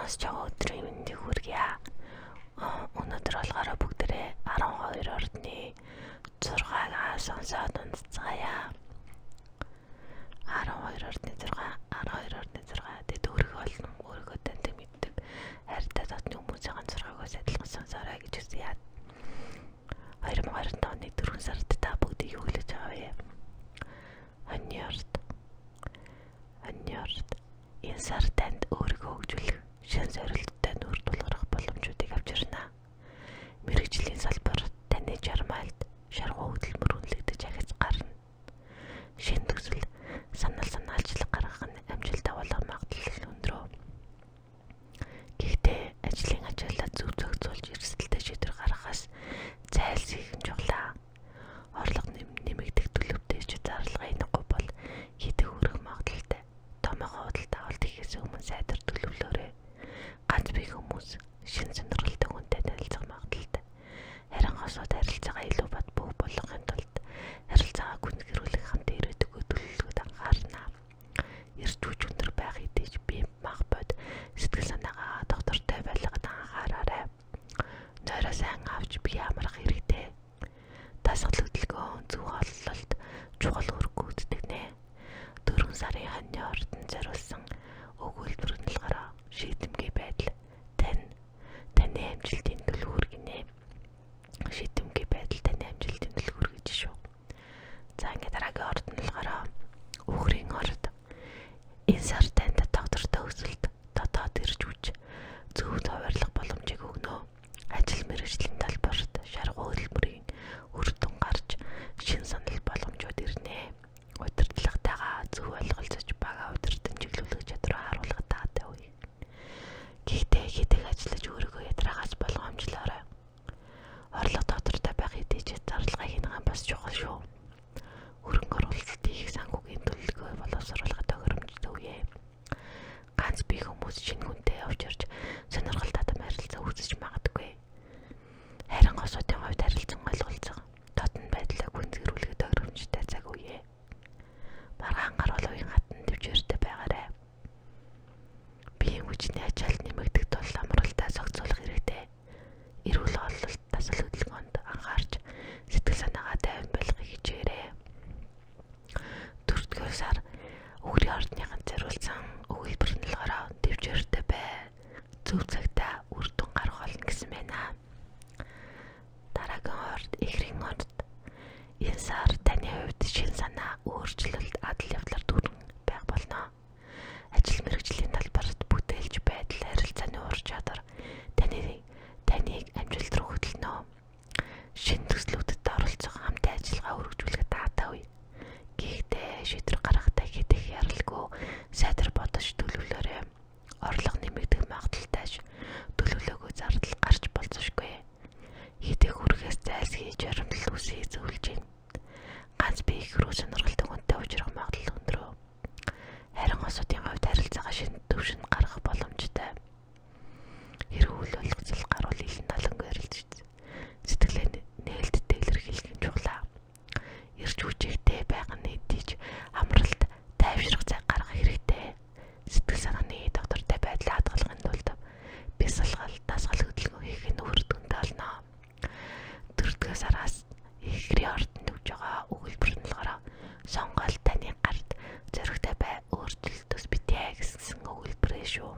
Сонсож байгаа өдрийн мэндийг хүргье. Өнөөдөр болохоор бүгдээрээ 12 ордны 6-гаа сонсоод унтцгаая. 12 ордны 6, 12 ордны 6. Тэгэд өөрийгөө олон өөрийгөө таньдаг мэддэг хайртай дотны хүмүүсийн зургааг бас адилхан сонсоорой гэж хүсье. 2020 оны 4 сард та бүгдийг юу хүлээж байгаа вэ? Хоньны орд. Хоньны орд. Энэ сар танд өөрийгөө хөгжүүлэх, шин сорилттой нүүр тулгарх боломжуудыг авчирна. Мэргэжлийн салбар таны жармайлд шаргуу хөдөлмөр үнэлэгдэж ахиц гарна. Шин төсөл, санал санаалчлаг гаргах нь амжилттай болох магадлал өндрөө. Гэхдээ ажлын ачааллаа зөв зохицуулж эрсдэлтэй шийдвэр гаргахаас зайлсхийх нь чухлаа. Орлого нэмэгдэх төлөвтэй ч зарлага хийхгүй бол хийдэх хүрэх магадлалтай. Томоохон худалдаа авалт хийхээс өмнө сайтар төлөвлөөрэй. Ганц бие хүмүүс шин сонирхолтой хүнтэй танилцах магадлалтай. Харин хосууд харилцаагаа илүү бат бөх болгохын тулд харилцаагаа гүнзгийрүүлэх хамт ирээдүгөө төлөвлөхөд анхаарна. Эрч хүч өндөр байх хэдий ч бие мах бод сэтгэл санаагаа доктортой байлгахад анхаараарай. Нойроо сайн авч бие амрах хэрэгтэй. Дасгал хөдөлгөөн, зөв хооллолт чухал үүрэг гүйцэтгэх нэ. 4 сарын хоньны ордонд зориулсан өгүүлбэр нь болохоор шийдэмгий байдал тань таны амжилтын түлхүүр гинэ. Шийдэмгий байдал таны амжилтын түлхүүр гэж шүү. За ингээд дараагийн орд нь болохоор үхрийн орд. Энэ сар танд доктортой өсөлт, дотоод ирж хүч, зөв товарлох боломжийг өгнө. Ажил мэргэжлийн талбарт шаргуу хөдөлмөрийн үр дүн гарч шин санал боломжууд ирнэ. Удирдлагатайгаа зөв ойлголцож бага удирдан чиглүүлэх чадвараа харуулах таатай үе. Гэхдээ хэдэх ажиллаж өөрийгөө ядраагаас болгоомжлоорой. Орлого тодортой байх хэдий ч зарлага хийнэ бас чухал шүү. Хөрөнгө оруулалт хийх санхүүгийн төлөвлөгөө боловсруулах тохиромжтой үе. Ганц бие хүмүүс шинэ хүнтэй явж ирж сонирхолтой адам харилцаа үүсэж магадгүй. Харин госуудын хувьд харилцан ойлголцох дотн байдлаа гүнзгийрүүлэх тохиромжтой цаг үе. Маргаан гарвал уян хатан төвчээртэй байгаарай. Биеийн хүчний ачаалт нэмэгдэх тул амралтаа зохицуулах хэрэгтэй. Эрүүл хооллолт, дасгал хөдөлгөөнд анхаарч сэтгэл санаагаа тайван байлгахыг хичээрэй. Дөрөвдүгээр сар үхрийн ордныханд зориулсан өгүүлбэр нь болохоор төвчээртэй бай. Зөв цагтаа үр дүн гарах болно гэсэн байна. Дараагийн орд эхрийн орд. Энэ сар таны хувьд шин санаа, өөрчлөлт, адал явдлаар дүүрэн байх болно. Ажил мэргэжлийн талбарт бүтээлч байдал, харилцааны ур чадвар таны таныг амжилт руу хөтлөнө. Шинэ төслүүдэд оролцох, хамтын ажиллагаа өргөжүүлэхэд таатай үе. Гэхдээ шийдвэр гаргахтай хэдэх яралгүй сайтар бодож төлөвлөөрэй. Орлого нэмэгдэх магадлалтай ш төлөвлөгөө зардал гарч болзошгүй. Хэдэх хүрхээс зайлсхийж баримтлал үсгийг зөвлөж байна. Ганц бие их рүү сонирхолтой хүнтэй уулзрах магадлал өндөр. Харин осуудын хувьд харилцаагаа шинэ түвшинд гаргах боломжтой. Хэрэг үйл болгоцол гарвал илэн талангүй ярилцж сэтгэлээ нээлттэй илэрхийлэх нь чухлаа. Ирж хүчтэй байх нь хэдий ч амралт тайвшрах цаг гаргах хэрэгтэй. Сэтгэл санааны доктортой байдлаа хадгалахын тулд бясалгал, дасгал хөдөлгөөн хийх нь үр дүнтэй болно. Дөрөвдүгээр сараас ихрийн ордонд өгж байгаа өгүүлбэр нь болохоор сонгоол таны гарт зоригтой бай, өөрчлөлтөөс битээ гэсэн өгүүлбэр шүү.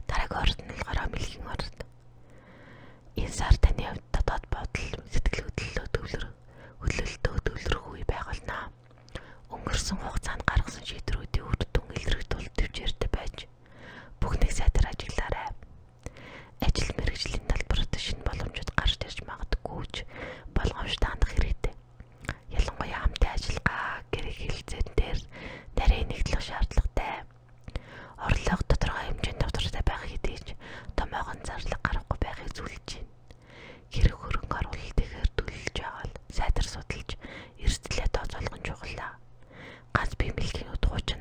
Дараагийн орд нь болохоор мэлхийн орд. Энэ сар таны хувьд дотоод бодол, сэтгэл хөдлөлөө төвлөрөх, хөдлөлтөө төвлөрөх үе байх болно. Өнгөрсөн хугацаанд гаргасан шийдвэрүүдийн үр дүн илрэх тул төвчээртэй байж бүхнийг сайтар ажиглаарай. Ажил мэргэжлийн талбарт шинэ боломжууд гарч ирж магадгүй ч болгоомжтой хандах хэрэгтэй. Ялангуяа хамтын ажиллагаа, гэр хэлцэн дээр нарийн нэгтлэх шаардлагатай. Орлого тодорхой хэмжээнд доктортой байх хэдий ч томоохон зарлага гарахгүй байхыг зөвлөж байна. Хэрэг хөрөнгө оруулалт ихээр төлөж байгаа л сайтар судалж эрсдлээ тооцоолох нь чухал. Ганц бие мэлхийн хуучин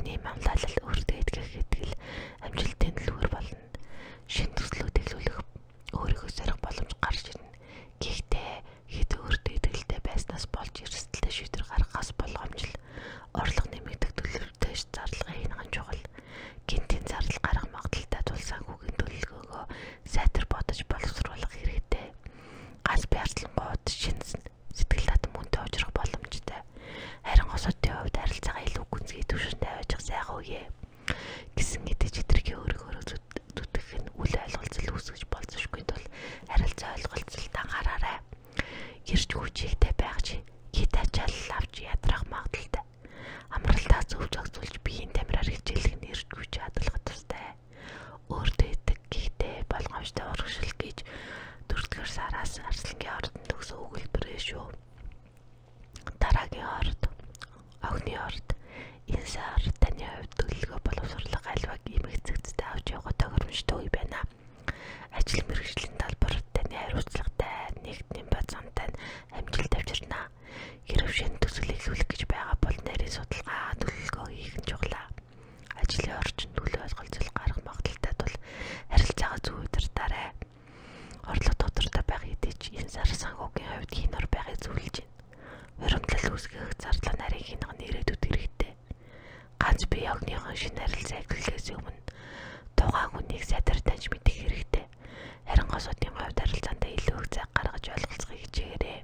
Таны манлайлал өөртөө итгэх итгэл амжилтын төлөвөр болно. Шинэ төслүүд эхлүүлэх өөрийгөө сорих боломж гарч ирнэ. Гэхдээ хэд өөртөө итгэлтэй байснаас болж эрсдэлтэй шийдвэр гаргахаас болгоомжил орлого нэмэгдэх төлөвтэй зарлага хийнэ нь чухал. Гинтийн зардал гарах магадлалтай тул санхүүгийн төлөвлөгөөгөө сайтар бодож боловсруулах хэрэгтэй. Ганц байрслангууд шинэ сэтгэл татам хүнтэй уулзрах боломжтой. Харин хосуудын хувьд харилцаагаа илүү гүнзгий түвшинд аваачих сайхан үе. Гэсэн хэдий ч хэтэрхий өөрөөр зүтгэх нь үл ойлголцол үүсгэж болзошгүй тул харилцаа ойлголцолд анхаараарай. Ирж хүчтэй байх чи хэд ачаалал авч ядрах магадлалтай. Амралтаа зөв зохицуулж биеийн тамираар хичээлэх нь ирж хүч хадгалах тустай. Өөртөө идэг гэхдээ болгоомжтой урагшил гэж дөрөвдүгээр сараас Арслангийн ордонд төгсөн өгүүлбэр шүү. Дараагийн орд, огны орд, энэ сар таны хувьд төлөвлөгөө боловсруулах альваг эмх зэгцтэй авч явах тохиромжтой үе байна. Ажил мэргэжлийн талбар таны хариуцлагатай, нэгдний бацаантай амжилт авчирна. Хэрв шинэ төсөл эхлүүлэх гэж байгаа бол нарийн судалгаа, төлөвлөгөө хийх нь чухал. Ажлын орчинд төлөө ойлголцол гарах магадлалтай тул харилцаагаа зөв удирдаарай. Орлого тодортой байх хэдий ч энэ сар санхүүгийн хувьд хийнор байхыг зөвлөж байна. Хуримтлал үүсгэх зарлаа нарийн хийнх нь ирээдүйд хэрэгтэй. Ганц бие огныхон шинэ харилцаа эхлэхээс өмнө тухайн хүнийг сайтар таньж мэдэх хэрэгтэй. Харин госуудын хувьд харилцаандаа илүү их цаг гаргаж ойлголцохыг хичээгээрэй.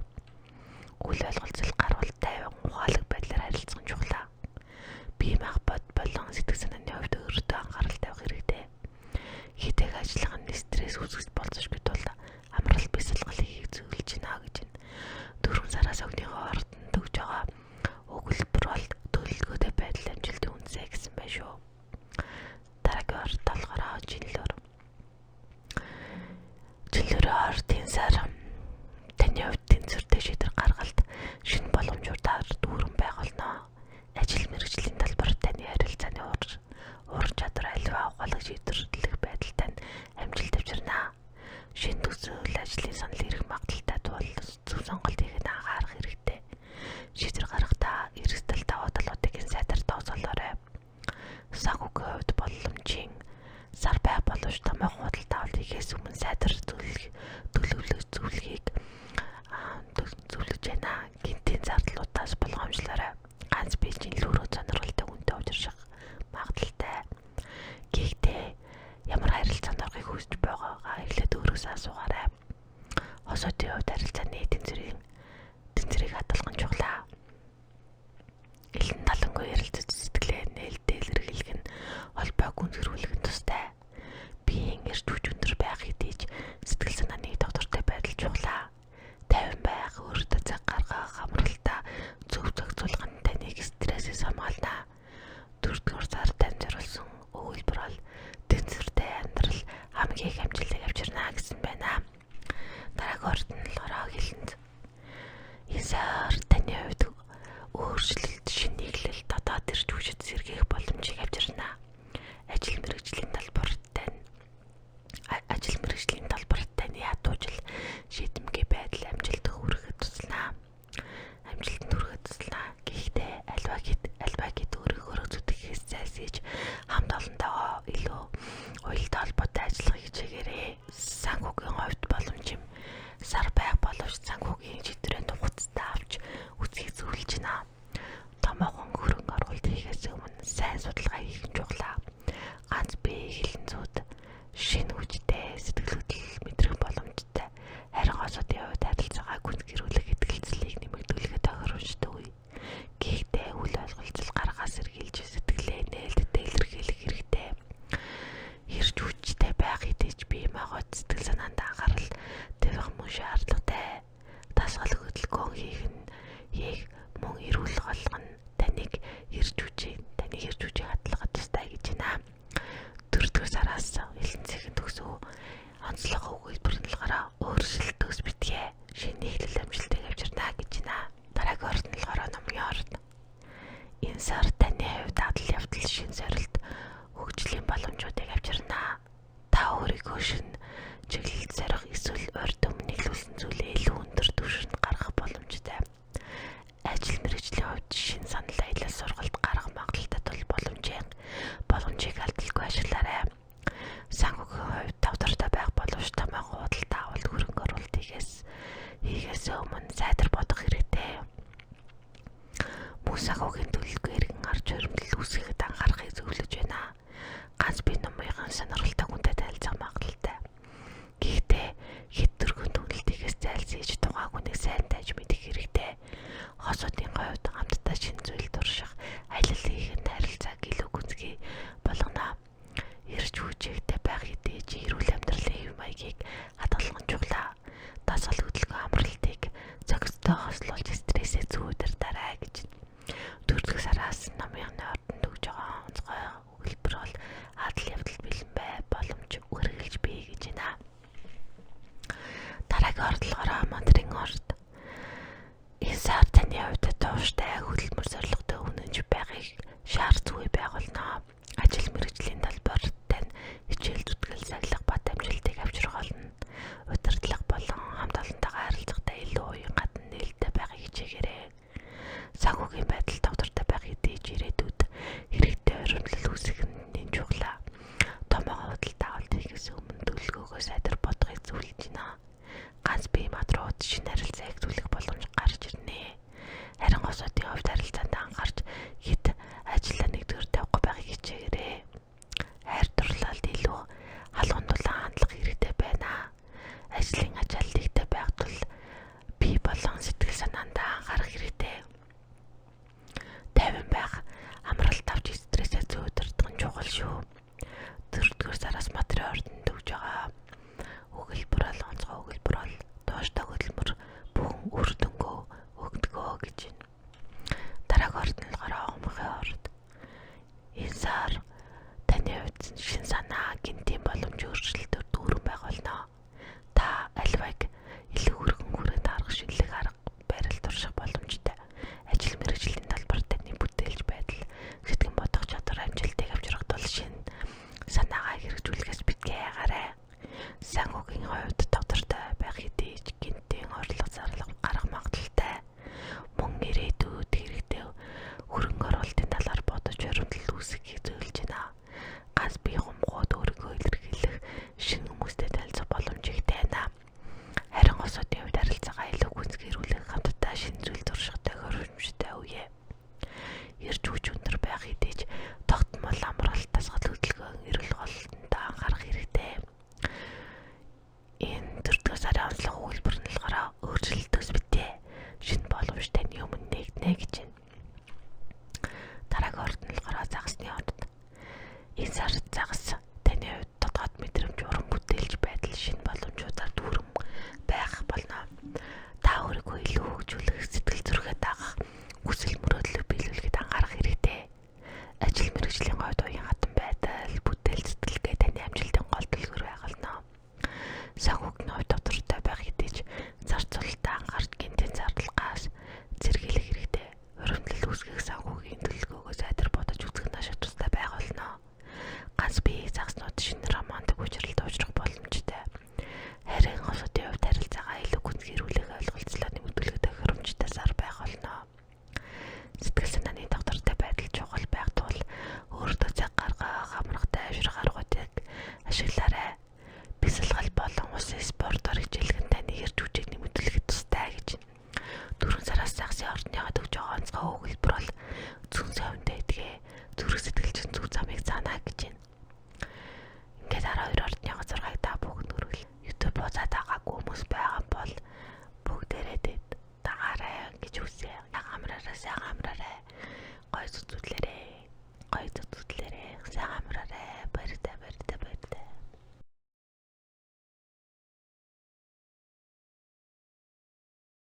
Үл ойлголцол гарвал тайван ухаалаг байдлаар харилцах нь чухал. Бие махбод болон сэтгэл санааны хувьд өөртөө анхаарал тавих хэрэгтэй. Хэд их ажиллах нь стресс үүсгэж болзошгүй тул амралт бясалгал хийхийг зөвлөж байна гэж байна. 4 сараас огныхоо ордонд өгж байгаа өгүүлбэр бол төлөвлөгөөтэй байдал амжилтын үндэсээ гэсэн байна шүү. Дараагийн орд болохоор жинлөөр. Жинлөөрийн орд энэ сар таны хувьд тэнцвэртэй шийдвэр гаргалт шинэ боломжуудаар дүүрэн байх болно. Ажил мэргэжлийн талбар таны харилцааны ур чадвар аливаа ухаалаг шийдвэрлэх байдалтай нь амжилт авчирна. Шинэ төсөл ажлын санал ирэх магадлалтай тул зөв сонголт хийхэд анхаарах хэрэгтэй. Шийдвэр гаргахдаа эрсдэл давуу талуудыг нь сайтар тооцоолоорой. Санхүүгийн хувьд боломжийн сар байх боловч томоохон худалдаа авалт хийхээс өмнө сайтар төлөвлөж зөвлөхийг зөвлөж байна. Гинтийн зардлуудаас болгоомжлоорой. Ганц биеийн лүүрөө сонирхолтой хүнтэй уулзах магадлалтай. Гэхдээ ямар харилцаанд орохыг хүсэж байгаагаа эхлээд өөрөөсөө асуугаарай. Хосуудын хувьд харилцааны тэнцвэрийг хадгалах нь чухал. Элен талангүй ярилцаж сэтгэлээ нээлттэй илэрхийлэх нь холбоог гүнзгийрүүлэх нь тустай. Биеийн эрч хүч өндөр байх хэдий ч сэтгэл санааны тогтвортой байдал чухал. Тайван байх, өөртөө цаг гаргах, амралтаа зөв зохицуулах нь таныг стрессээс хамгаална. Дөрөвдүгээр сар танд зориулсан өгүүлбэр бол тэнцвэртэй амьдрал хамгийн их амжилтыг авчирна гэсэн байна. Дараагийн орд нь болохоор хилэнц. Энэ сар таны хувьд өөрчлөлт, шинэ нийглэл, дотоод ирж хүчит сэргээх боломжийг авчирна. Ажил мэргэжлийн талбарт таны ядуужил, шийдэмгий байдал амжилт хүрэхэд туслана. Амжилтанд хүрэхэд туслана. Гэхдээ альва хэд өөрөөр зүтгэхээс зайлсхийж хамт олонтойгоо илүү уялдаа холбоотой ажиллахыг хичээгээрэй. Санхүүгийн хувьд боломж юм сар байх Мөн санхүүгийн төлөвлөгөө эргэн арч хуримтлал үүсгэхэд анхаарахыг зөвлөж байна. Ганц бие номынхан сонирхолтой хүнтэй танилцах магадлалтай. Гэхдээ хэд дөрвөн дүгнэлтээс зайлсхийж тухайн хүнийг сайн тааж мэдэх хэрэгтэй. Хосуудын хувьд хамтдаа шинэ зүйл турших, аялал хийх нь харилцааг илүү гүнзгий болгоно. Ирж хүчтэй байх хэдий чи эрүүл амьдралын хэв маягийг хадгалах нь чухал. Дасгал хөдөлгөөн амралтыг зохистой хослуулж стрессээ зөв удирдаарай гэж. Дөрөвдүгээр сараас номын ордонд өгж байгаа онцгой өгөлбөр бол адал явдал бэлэн бай, боломж үргэлж бий гэж байна. Дараагийн ордлогоор Монтрийн орд. Энэ сар таны хувьд тууштай хөдөлмөр зорилготой үнэнч байхыг шаардгүй байгуулна. Ажил мэргэжлийн талбар тань хичээл зүтгэл сахилга бат амжилтыг авчрах болно. Удирдлага болон хамт олонтойгоо харилцахдаа илүү уян хатан нээлттэй байхыг хичээгээрэй. Санхүүгийн байдал тогтвортой байх хэдий ч ирээдүйд хэрэгтэй урамлал үүсгэх нь нэн чухал. Томоогоо худалдаа авалт хийхээс өмнө төлөвлөгөөгөө сайтар бодохыг зөвлөж байна. Ганц бие мадрууд шинэ харилцаа эхлүүлэх боломж гарч ирнэ. Харин госуудын хувьд харилцаанд анхаарч хэд ажлаа нэгдүгээр тавихгүй байхыг хичээгээрэй. Хайр дурлалд илүү халуун дулаан хандлага хэрэгтэй байна. Ажлын ачаалал ихтэй байх тул бие болон сэтгэл санаандаа анхаарах хэрэгтэй. Тайван байх, амралт авч стрессээ зөв удирдах нь чухал шүү. Дөрөвдүгээр сараас материал ордонд өгж байгаа өгөлбөр бол онцгой өгөлбөр бол тууштай хөдөлмөр бүхэн үр дүнгөө өгдөгөө гэж байна. Дараагийн орд нь болохоор хумхын орд. Энэ сар таны хувьд шин санаа, гинтийн боломж өөрчлөлтөөр дүүрэн байх болно. Та альваг илүү хөргөн хүрээнд харах шинэлэг арга барил турших боломжтой. Ажил мэргэжлийн талбар таны бүтээлч байдал, сэтгэн бодох чадвар амжилтыг авчрах тул шинэ санаагаа хэрэгжүүлэхээс битгий айгаарай. Санхүүгийн хувьд тогтвортой байх хэдий ч гинтийн орлого зарлага гарах магадлалтай. Мөн ирээдүйд хэрэгтэй хөрөнгө оруулалтын талаар бодож хуримтлал үүсгэхийг зөвлөж байна. Ганц бие хумгууд өөрийгөө илэрхийлэх шинэ хүмүүстэй танилцах боломж ихтэй байна. Харин госуудын хувьд харилцаагаа илүү гүнзгийрүүлэх хамтдаа шинэ зүйл турших тохиромжтой үе. Ирж хүч өндөр байх хэдий ч тогтмол амралт, дасгал хөдөлгөөн, эрүүл хооллолтод анхаарах хэрэгтэй. Энэ дөрөвдүгээр сарын онцлог өгүүлбэр нь болохоор өөрчлөлтөөс битээ шинэ боломж таны өмнө нэгднэ гэж байна. Дараагийн орд нь болохоор загасны орд. Энэ сар загас таны хувьд тодгот мэдрэмж, уран бүтээлч байдал шинэ боломжуудаар дүүрэн байх болно. Та өөрийгөө илүү хөгжүүлэх, сэтгэл зүрэхээ дагах, хүсэл мөрөөдлөө биелүүлэхэд анхаарах хэрэгтэй. Ажил мэргэжлийн хувьд уян хатан байдал, бүтээл сэтгэлгээ таны амжилтын гол түлхүүр байх болно. Санхүүгийн хувьд тодорхой байх хэдий ч зарцуулалтаа анхаарч гинтийн зарлагаас сэргийлэх хэрэгтэй. Хуримтлал үүсгэх санхүүгийн төлөвлөгөөгөө сайтар бодож үзэх нь ашиг тустай байх болно. Ганц бие загаснууд шинэ романтик учралд учрах боломжтой. Харин госуудын хувьд харилцаагаа илүү гүнзгийрүүлэх ойлголцлоо нэмэгдүүлэх тохиромжтой сар байх болно. Сэтгэл санааны тогтвортой байдал чухал байх тул өөртөө цаг гаргах, амрахтай авширх аргуудыг ашиглаарай. Бясалгал болон усын спортоор хичээлэх нь таны эрч хүчийг нэмэгдүүлэхэд тустай гэж. Дөрвөн сараас загсын ордныход өгж байгаа